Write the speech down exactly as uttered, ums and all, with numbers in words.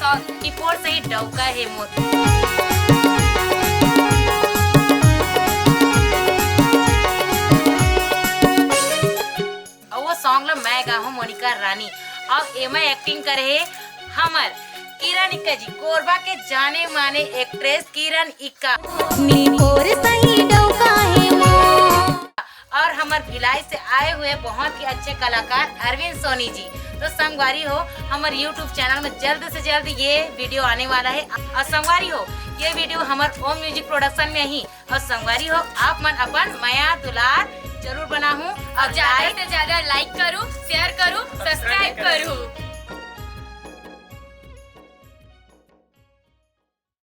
अउ टिपोर से ही डौका हे मोर। अउ वो सॉन्ग ला मैं गाहूँ मोनिका रानी। अउ एमा एक्टिंग करे हे हमर किरण इक्का जी, कोरबा के जाने माने एक्ट्रेस किरण इक्का। निपोर सही डौका हे मोर। और हमर भिलाई से आए हुए बहुत ही अच्छे कलाकार अरविंद सोनी जी। तो संगवारी हो, हमर YouTube चैनल में जल्द से जल्द ये वीडियो आने वाला है। और संगवारी हो, ये वीडियो हमर ओम म्यूजिक प्रोडक्शन में ही। और संगवारी हो, आप मन अपन मया दुलार जरूर बनाहू और ज्यादा like से ज्यादा लाइक करू, शेयर करू, सब्सक्राइब करू।